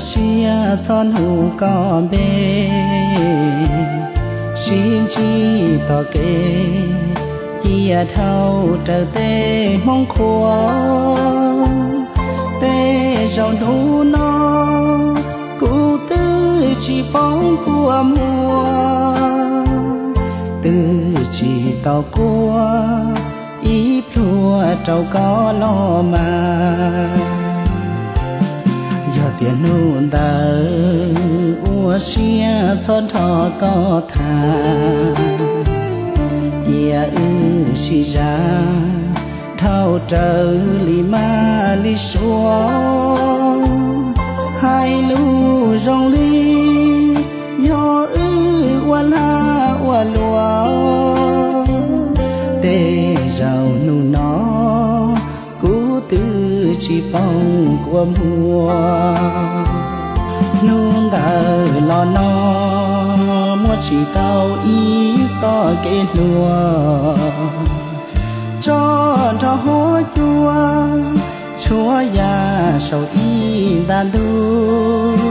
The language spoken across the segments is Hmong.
Siab txhob nug koj npe, sib ntsib tom kev, cia dhau raws tej Hmoob qhua. Tej zaum hnub no kuv twb tsis poob kua muag, twb tsis tau quaj ib pluag rau koj los mas. Yog tias hnub ntawd ua siab txhob nrog koj tham, cia wb sib zam dhau raws li maj li suav. Hais lus zoo li yog wb ua lag ua luam, tej zaum hnub no kuv twb tsis poob kua muag. Hnub ntawd los no muab tsis tau ib txoj kev hluas, tso nrog huab cua tshuab ya saum ib nta ntug.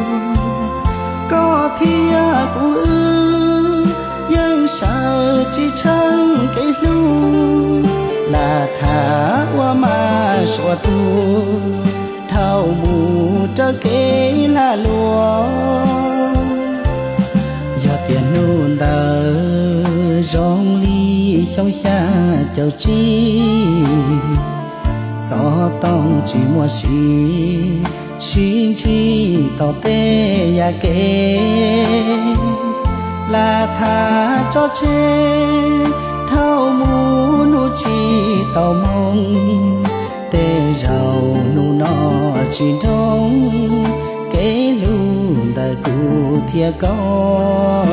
Koj thiab kuv wb yeej sawv tsis tsheej kev hlub, lam tham ua maj suav tuag dhau mus raws kev lag luam. Yog tias hnub ntawd zoo li xyoo xya caum tsib, xov tooj tsis muaj siv, sib ntsib tom tej yam kev, lam tham tso tseg dhau mus hnub tsis tau moo. Tej zaum hnub no tsis nroo kev hlub ntawm kuv thiab koj.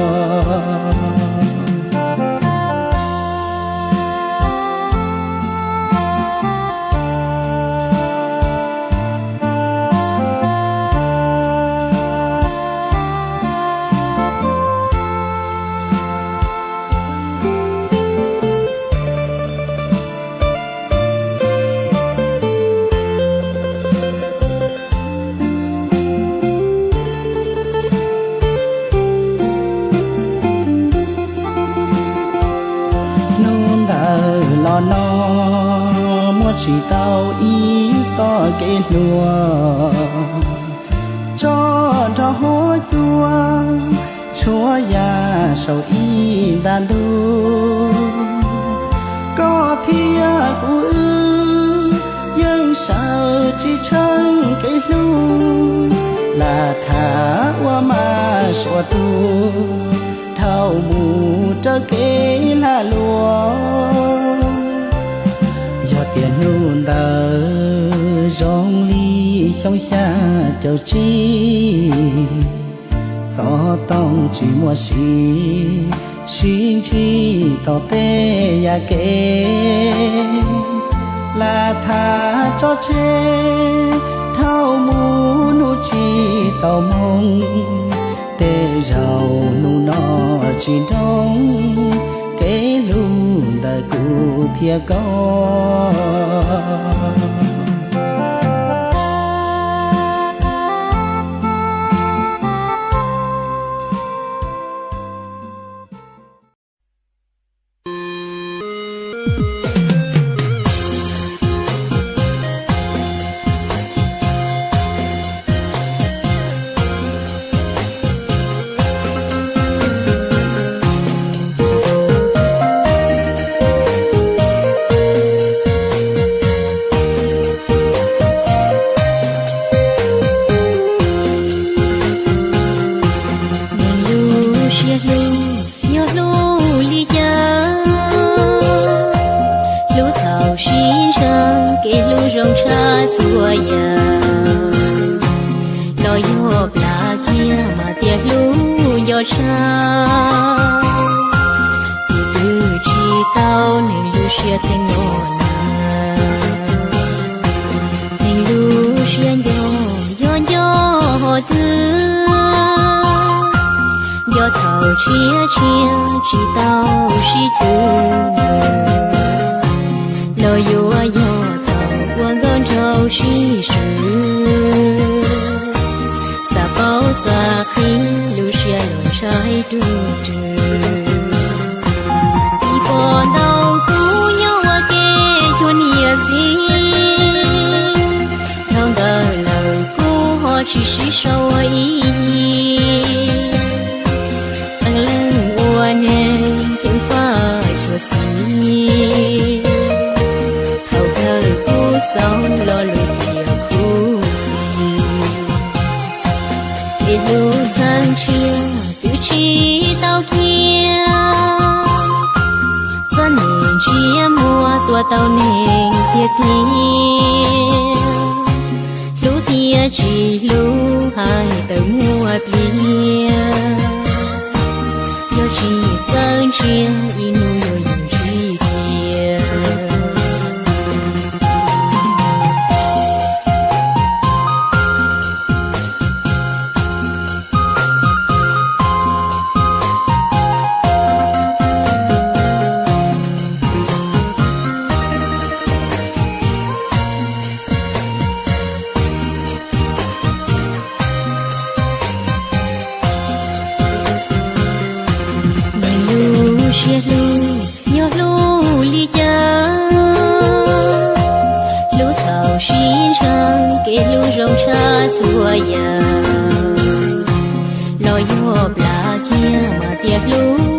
Hnub ntawd los no muab tsis tau ib txoj kev hluas, tso nrog huab cua tshuab ya saum ib nta ntug. Koj thiab kuv wb yeej sawv tsis tsheej kev hlub, lam tham ua maj suav tuag dhau mus raws kev lag luam. Yog tias hnub ntawd zoo li xyoo xya caum tsib, xov tooj tsis muaj siv, sib ntsib tom tej yam kev, lam tham tso tseg dhau mus hnub tsis tau moo. Tej zaum hnub no tsis nroo kev hlub ntawm kuv thiab koj. Neeg lub siab hlub yog hlub li cas? Hlub txaus sib ntseeg, kev hlub zoo tshaj txhua yam. Los yog plam kiag mas tias hlub nco tshaj, ces twb tsis tau neeg lub siab txheej no na. Neeg lub siab nco, yog nco hov twg? Nco thaum tshiab tshiab tsis tau sib chwv, los yuav yog thaum ua nkauj nraug sib swv. Xav Tus twg tsis pom ntau kuv nyob ua ke cuag niam txiv, dhau ntawd lawm kuv ho tsis sib sau ua ib yig. Qee leej ua neeg ceev faj xyuam xim, thaum kawg kuv xaus lo lus tias khuv xim. Kev hlub txawj ntsia twb tsis tau kiag, txoj niam ntsiab muag tua tau neeg tiag tiag. Hlub thiab tsis hlub hais tawm muaj pliag, yog tsis txawj ntsia ib hnub yuav yog tsis tiag. Neeg lub siab hlub yog hlub li cas? Hlub thaum sib ntshaw, kev hlub zoo tshaj txhua yam, los yog plam kiag mas tias hlub